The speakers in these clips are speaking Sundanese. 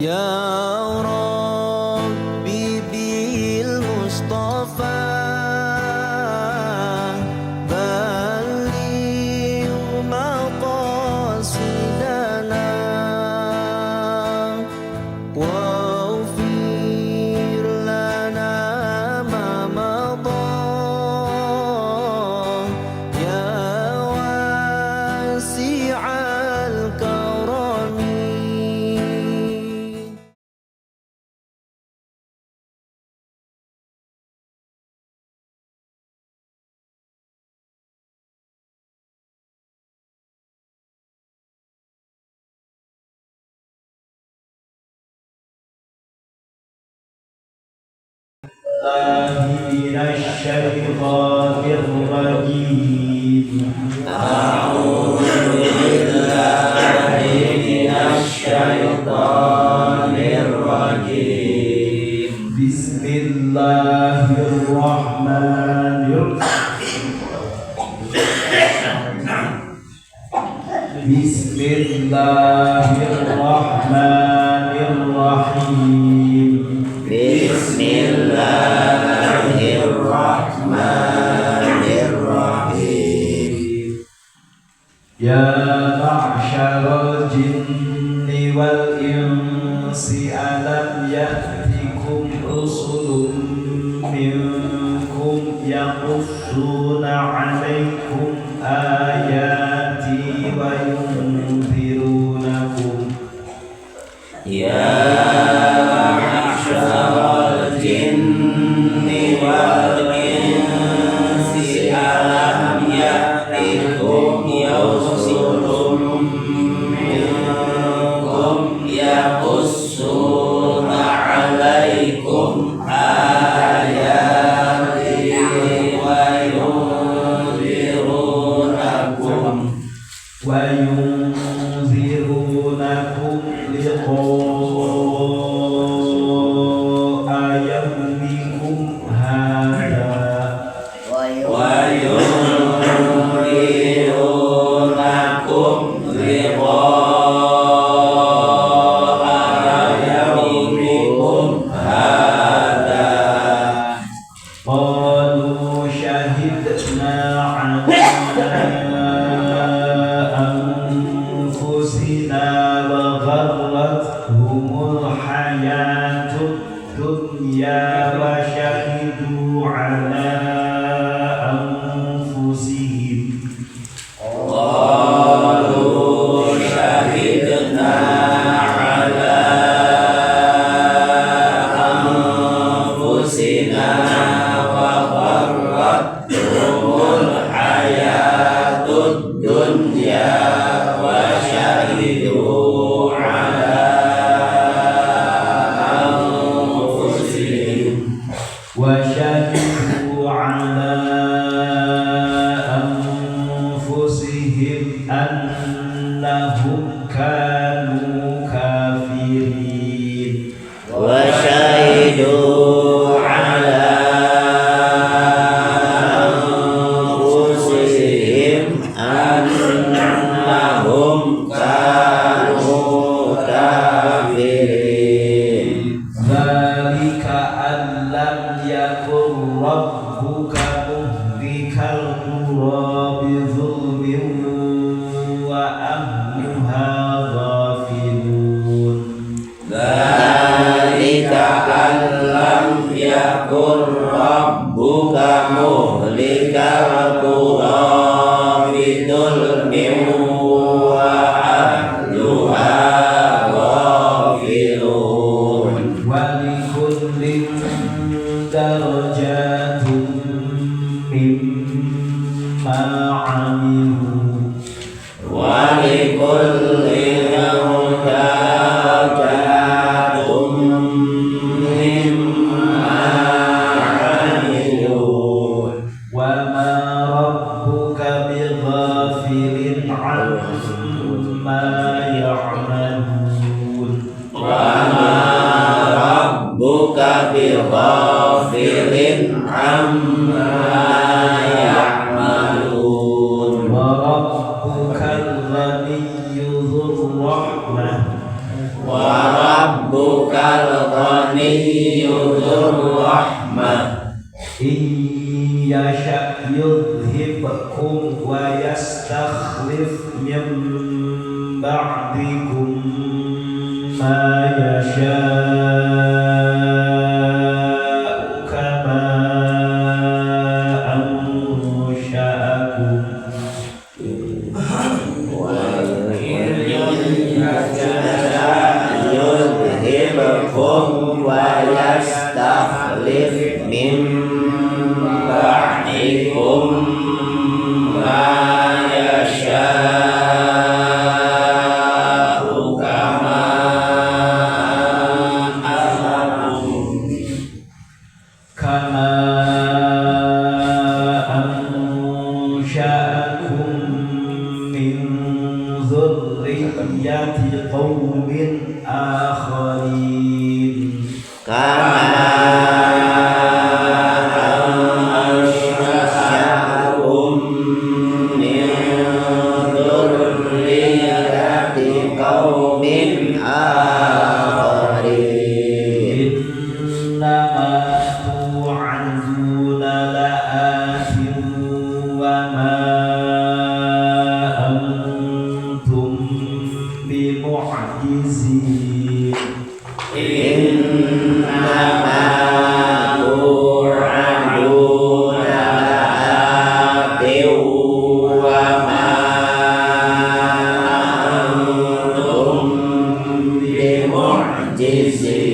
يا ربي بالمصطفى بلغ مقاصدنا واغفر لنا ما مضى يا واسع الكرم. من الشيطان الرجيم. أعوذ بالله من الشيطان الرجيم. بسم الله الرحمن الرحيم. بسم الله الرحمن الرحيم. بسم الله الرحمن الرحيم. يا معشر الجن والإنس ألم يأتكم رسل منكم يقصون عليكم آياتي وينذرونكم. يا معشر الجن والإنس ألم يأتكم رسل منكم يقصون عليكم آياتي وينذرونكم لقاء يومكم هذا. وينذرونكم لقاء يومكم هذا. قالوا شهدنا على أنفسنا وغرتهم الحياة الدنيا وشهدوا على أنفسهم. قالوا شهدنا على أنفسنا وغرتهم الحياة الدنيا وشهدوا على أنفسهم وشهدوا على أنفسهم أنهم كانوا كافرين. وشهدوا على أنفسهم أنهم كانوا كافرين. ذلك أن لم يكن ربك مهلك القرى بظلم وأهلها غافلون. ذلك أن لم يكن ربك مهلك القرى بظلم وأهلها غافلون. ولكل درجات مما عملوا. ولكل درجات مما عملوا. وما ربك بغافل عما يعملون. وما ربك بغافل عما يعملون. وربك الغني ذو الرحمة. وربك rabbukal ghaniyyu dzur rahmah in yasha yudhibkum wa yastakhlif min ba'dikum ma yasha'u kama ansha'akum yudhibkum wa yastakhlif min ba'dikum ma yasha'u kama kama ansha'akum min dzurriyyati qaumin akharin kama ansha'akum min dzurriyyati qaumin akharin innama tu'aduna la'atin wa ma antum bimu'jizin innama tu'aduna la'atin wa ma antum bimu'jizin.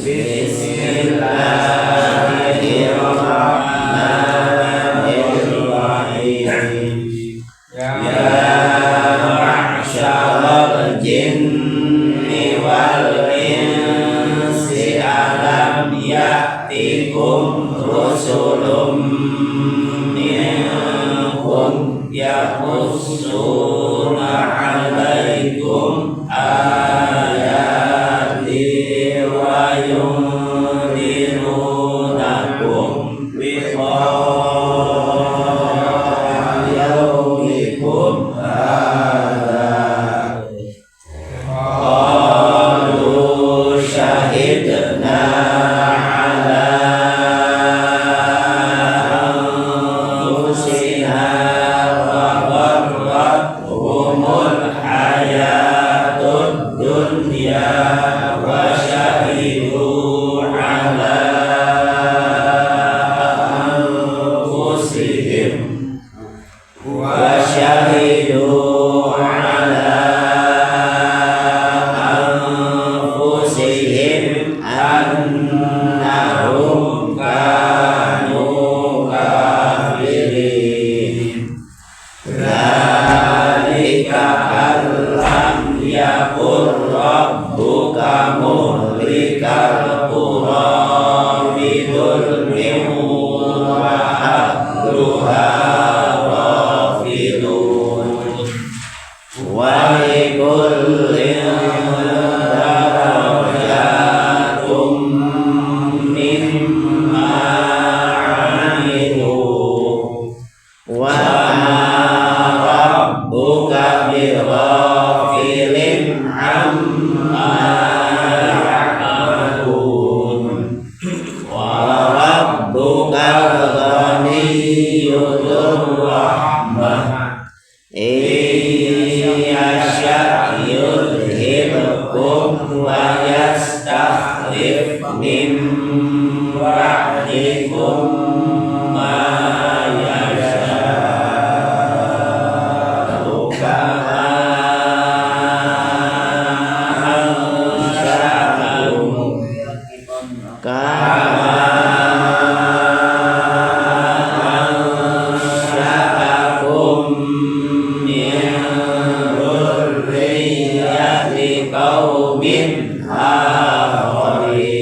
Bismillahirrahmanirrahim. Ya ma'syaral jinni wal insi alam ya'tikum rusulun minkum yaqussuna 'alaikum ayati wa yundirunakum liqa'a yaumikum hadza. Qalu syahidna 'ala anfusina wa gharrathumul hayatud dunya wa syahidu 'ala anfusihim wa syahidu 'ala anfusihim annahum kanu kafirin. Dzalika allam yakun rabbuka muhlikal qura bidzulmin wa ahluha ghafilun. Wa likullin darajatum mimma 'amilu wa ma rabbuka bighafilin 'amma ya'malun. Wa rabbukal ghaniyyu dzur rahmah in yasha' yudhibkum wa yastakhlif min ba'dikum ma yasha'u kama ansha'akum kama ansha'akum min dzurriyyati qaumin akharin.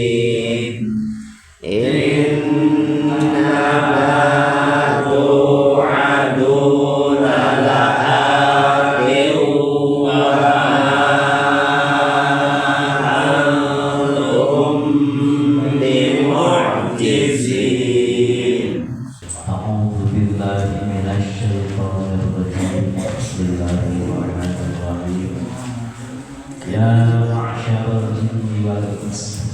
Innama tu'aduna la'atin wa ma antum bimu'jizin. A'udzu billahi minasy syaithanir rajim. Bismillahirrahmanirrahim. Ya ma'syaral jinni wal ins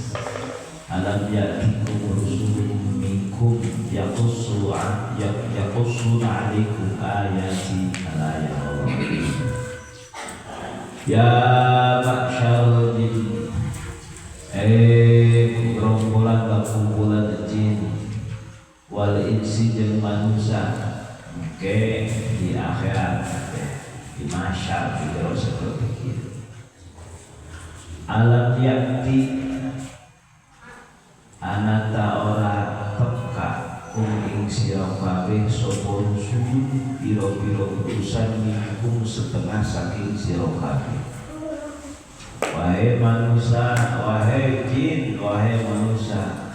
alam ya'tikum rusulun minkum yaqussuna 'alaikum ayati la ya Allah. Ya ma'syaral jin, gerombolan kumpulan jin wal insi jeung manusia ke di akhirat di mahsyar di jero seperti itu. Alam yakti anata ora teka kum ing sira kabeh sapa rusul pira-pira utusan minkum setengah saking sira kabeh. Wahai manusia, wahai jin, wahai manusia,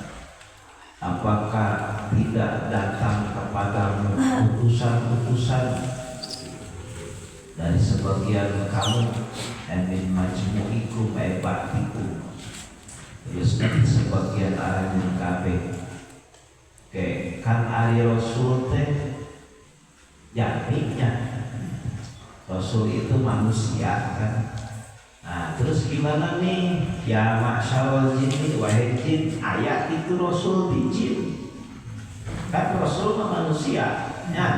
apakah tidak datang kepadamu utusan-utusan dari sebagian kamu, min majmu'ikum ay ba'dikum, terus dari sebagian aranjeun kabeh. Oke, kan ari rasul teh jaminya rasul itu manusia kan. Nah, terus gimana nih? Ya ma'syarul jinni, wahai jin, ayat itu rasul di jin. Kan rasul mah manusia, ya.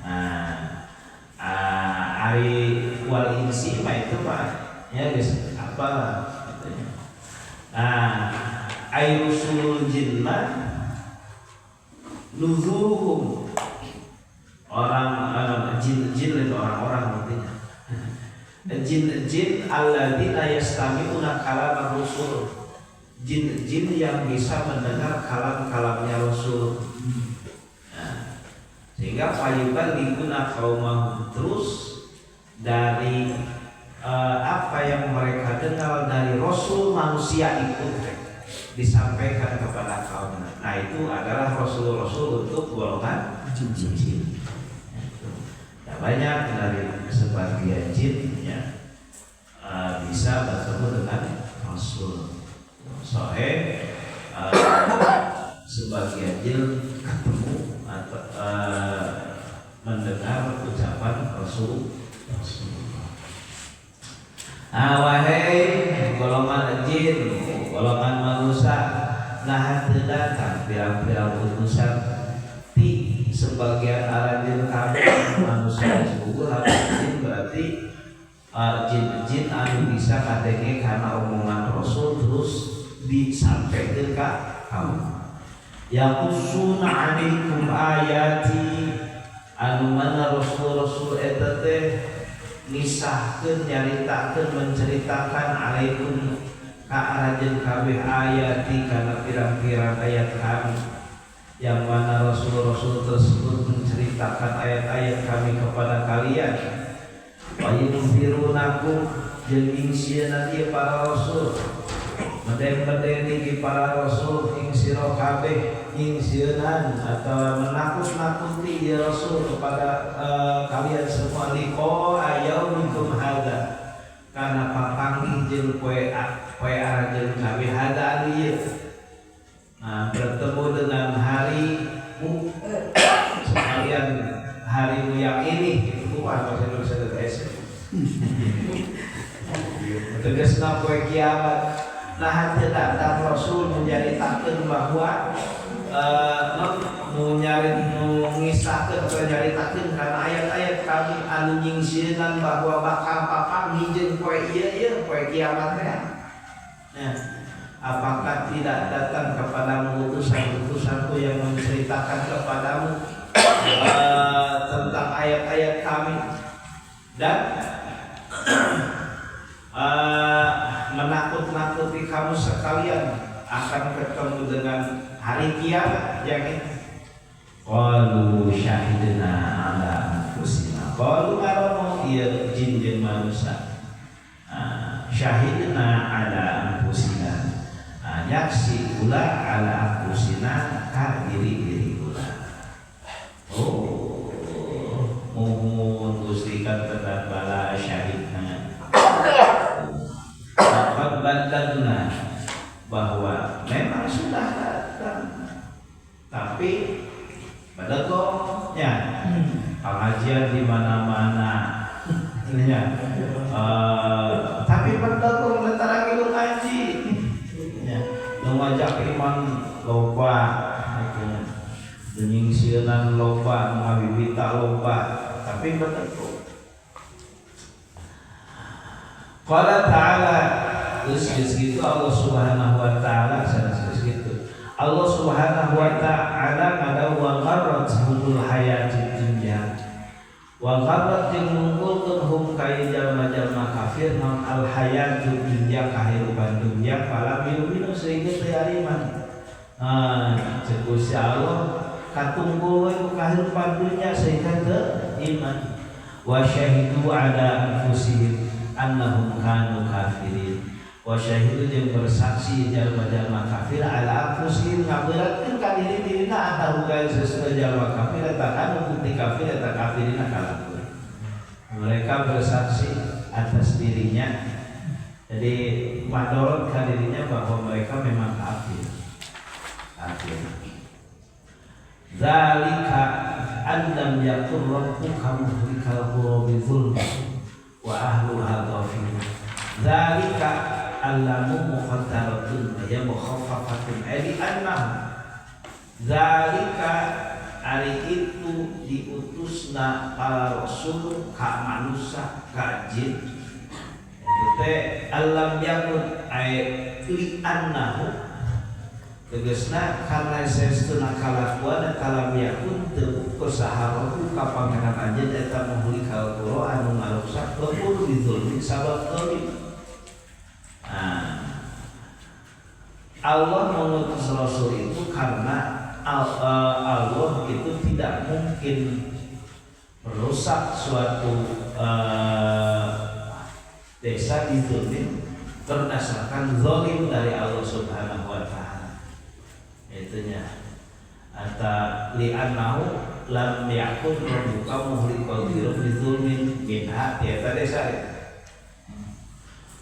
Nah, ari wal insi mah itu mah ya guys, apa katanya. Nah, ay rusulul jinnah nuzuruhum, orang jin-jin itu orang-orang artinya. Jin-jin alladzina yastami'una kalam rasul, jin-jin yang bisa mendengar kalam-kalamnya rasul. Nah, sehingga fayuballighuna qaumahum, terus dari apa yang mereka dengar dari rasul manusia itu disampaikan kepada kaumnya. Nah, itu adalah rasul-rasul untuk golongan jin. Nah, banyak dari sebagian jin ya, bisa bertemu dengan rasul. Sohe sebagian jin ketemu atau mendengar ucapan rasul. Nah, wahai golongan jin, golongan manusia, nah teu datang pirang-pirang utusan ti sebagian aranjeun kabeh manusia. Seueuh jin berarti jin-jin anu bisa kadenge karena omongan rasul terus disampaikan ka kaum. Yaqussuna 'alaikum ayati, anu mana rasul-rasul eta teh nisahkeun, nyaritakeun, menceritakan alaikum ka aranjeun kabeh ayati kana pirang-pirang ayat kami, yang mana rasul-rasul tersebut menceritakan ayat-ayat kami kepada kalian. Wa yunzirunakum, jeung nyingsieunan ieu para rasul, meden-medeni para rasul ing sira kabeh, nyingsieunan atau menakut-nakuti ya rasul kepada kalian semua liqa yaumikum hadza, karena papanggih jeung poe poe aranjeun kabeh hadza ieu. Nah, bertemu dengan harimu sekalian, harimu yang ini itu apa bahasa Indonesia TS tegasna poe kiamat. Nah, teu datang rasul menceritakeun bahwa nu nyari nu ngisahkeun atau nyaritakeun kana ayat-ayat kami anu nyingsieunan bahwa bakal papanggih jeung poe ieu ieu poe kiamat teh. Nah, apakah tidak datang kepadamu utusan-utusanku yang menceritakan kepadamu tentang ayat-ayat kami dan menakut-nakuti kamu sekalian akan ketemu dengan hari kiamat yang ini? Qalu syahidna ala anfusina. Qalu ngarono ieu jin jeung manusia. Syahidna ala anfusina. Nyaksi kula ala anfusina ka diri-diri kula. Oh, muhun Gusti kan tetap bala syahidna. Laqad ballagna, bahwa memang sudah datang, tapi bedegongnya pengajian di mana-mana ya, tapi bedegong. Nu ngajak iman loba gitu. Nu nyingsieunan loba, nu ngabibita loba, tapi betul. Qala ta'ala terus gitu Allah Subhanahu wa ta'ala sanes gitu. Allah Subhanahu wa ta'ala ngadaw wa gharrat humul hayatid dunya. Wa gharrat jeung nungkulkeun hum ka jalma-jalma kafir non al hayatud dunya kahirupan dunya falam yu'minu sehingga teu ariman. Ah, ceuk Gusti Allah katunggul we ku kahirupan dunya sehingga teu iman. Wa syahidu ala anfusihim annahum kanu kafirin. Wa syahidu jeung bersaksi jalma-jalma kafir ala anfusihim ngaberatkeun ka diri-dirina atahu ka sesuatu jalma kafir eta kanu bukti kafir eta kafirina kalakuan. Mereka bersaksi atas dirinya, jadi madorot ka dirinya bahwa mereka memang kafir. Kafir. Zalika an lam yakun rabbuka muhlikal qura bizulm wa ahluha ghafilun. Zalika allamu muqaddaratun ya mukhaffafatun ay annahu zalika ari itu diutusna para rasul ka manusia ka jin itu teh allam yakun ay li annahu tegasna karena saestuna kalakuan eta lam yakun teu ukur saha ka pangeran anjeun eta muhlikal qura anu ngarusak lembur bizulmi sabab zalim. Nah, Allah mengutus Rasul itu karena Allah itu tidak mungkin merusak suatu desa dizolim berdasarkan zolim dari Allah Subhanahu wa ta'ala. Itunya atau li'annahu lam yakun rabbuka muhlikal qura bizulmin minha eta desa.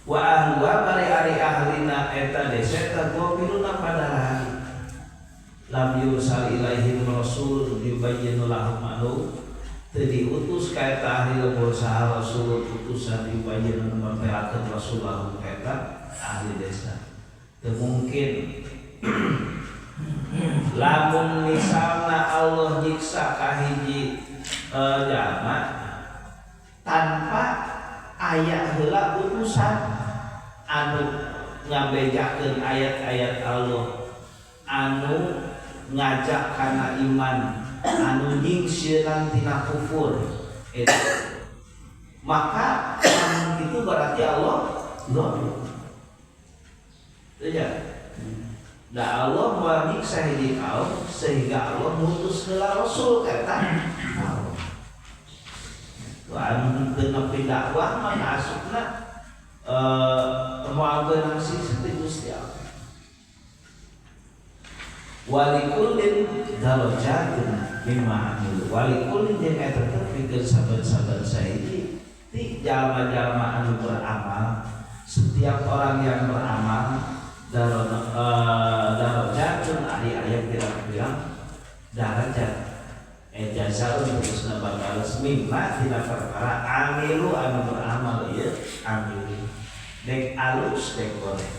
Wa ahluha bari ari ahlina eta desa eta ghafiluna pada lali lam yursal ilaihim rasul yubayyinu lahum anu teu diutus ka eta ahli lembur saha rasul utusan yubayyinu mertelakeun rasul lahum ka eta ahli desa. Teu mungkin lamun misalna Allah nyiksa ka hiji jalma tanpa aya heula utusan anu ngabejakeun ayat-ayat Allah, anu ngajak kana iman, anu nyingsieunan tina kufur itu, maka itu berarti Allah zalim. Ya. Nah, Allah menyiksa hiji kaum sehingga Allah ngutus heula rasul eta. Anu teu nepi dakwah mah asupna moal beunang siksa ti Gusti Allah. Walikullin darajatun mimma amilu. Walikullin jeung eta teh pikeun saben-saben sahiji ti jalma-jalma anu beramal. Setiap orang yang beramal darajatun ari aya pirang-pirang darajat. Jazaun terusna babales mimma tina perkara amilu anu beramal ieu amilu. Dek alus dek goreng.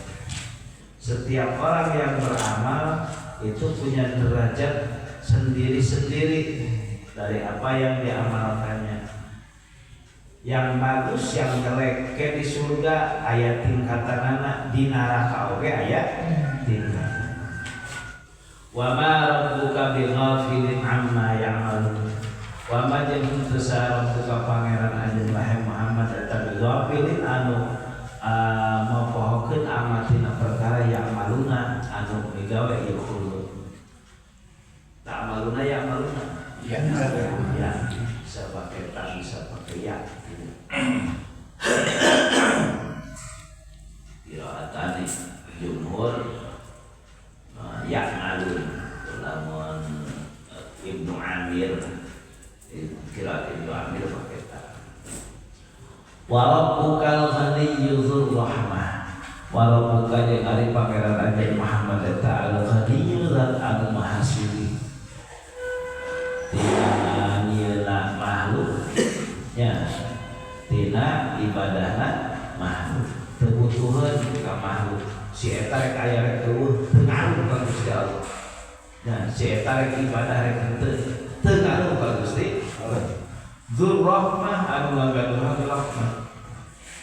Setiap orang yang beramal itu punya derajat sendiri-sendiri dari apa yang diamalkannya. Yang bagus, yang jelek, ke di surga aya tingkatanana, di neraka oge aya tingkatan. Wa ma rabbuka bighafilin amma ya'malun. Wa ma jeung henteu saha rabbuka pangeran anjeun wahai Muhammad eta bighafilin anu mapohokeun amatina perkara ya'maluna anu migawe ieu khulud. Ta'maluna ya'maluna. Ya. Ya, bisa pakai ta, bisa pakai ya. Qiraatane jumhur ya'malun, lamun Ibnu Amir qiraat Ibnu Amir pakai ta. Wa rabbukal ghaniyyu dzur rahmah. Wa rabbuka jeung ari pangeran anjeun Muhammad eta al ghaniyyu zat anu maha sugih. Tina nyieuna makhluk nya, tina ibadahna makhluk. Teu butuh Butuheun ka makhluk. Si eta rek aya rek eueuh teu ngaruh ka Gusti Allah. Nah, si eta rek ibadah rek henteu teu ngaruh ka Gusti Allah. Dzur rahmah anu ngagaduhan rahmah.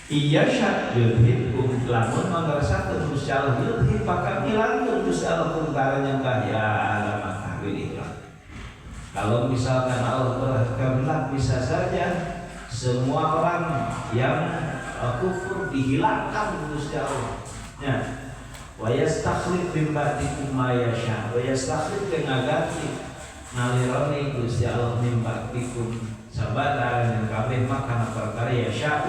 Iya sya yudhibkum lamun mangarasakeun Gusti Allah yudhib bakal ngilangkeun Gusti Allah kungkaran ka ya alam tahwil. Kalau misalkan Allah berkehendak bisa saja semua orang yang kufur dihilangkan Gusti Allah. Ya. Wa yastakhlif min ba'dikum ma yasha. Wa yastakhlif jeung ngaganti ngalironi Gusti Allah min ba'dikum sabada jeung kabeh maka perkara yasha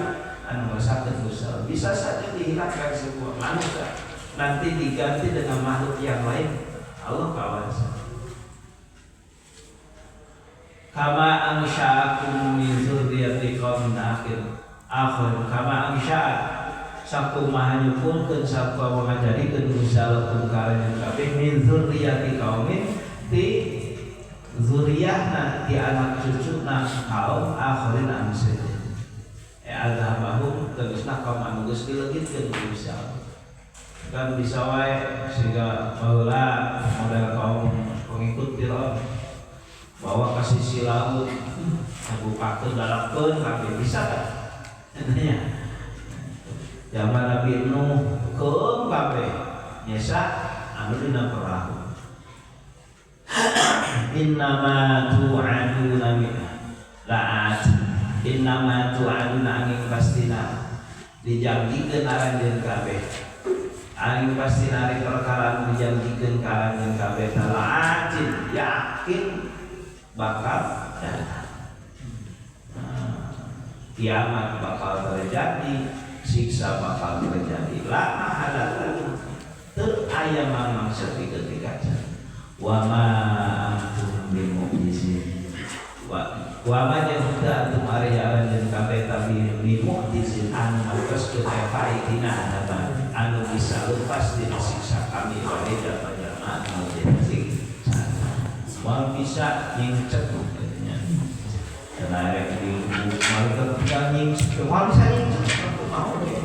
anu ngarsakeun Gusti Allah. Bisa saja dihilangkan semua manusia, nanti diganti dengan makhluk yang lain. Allah kawasa. Kama ansha'akum min dzurriyyati qaumin akhir. Akhir kama ansha'a sakumaha nyumpulkeun sakumaha ngajadikeun Gusti Allah kum kalangan kabeh min dzurriyyati qaumin ti zuriyahna ti anak cucuna kaum akhirin anu sejen. Azhabahum tegasna kaum anu geus dileungitkeun ku Gusti Allah. Kan bisa wae siga baheula model kaum pengikut Firaun bawa ke sisi laut bukakeun dalakeun kabeh bisa kan? Nya. Zaman Nabi Nuh keum kabeh nyesa anu dina perahu. Innama tu'aduna la'at. Innama tu'aduna angin pastina dijanjikeun aranjeun kabeh. Angin pastina ari perkara dijanjikeun ka aranjeun kabeh la'atin yakin bakal datang. Kiamat bakal terjadi, siksa bakal terjadi. La mahalata teu aya mamangsa ketika wa ma antum bimu'jizin. Wa ma jeung teu antum ari aranjeun kabeh tapi bimu'jizin anu ngapeskeun eta dina azab anu bisa lepas dina siksa kami wae jalma-jalma anu jadi siksa. Moal bisa nyingcek katanya. Karena rek di malaikat tinggal nyingcek, moal bisa nyingcek, aku mau deh.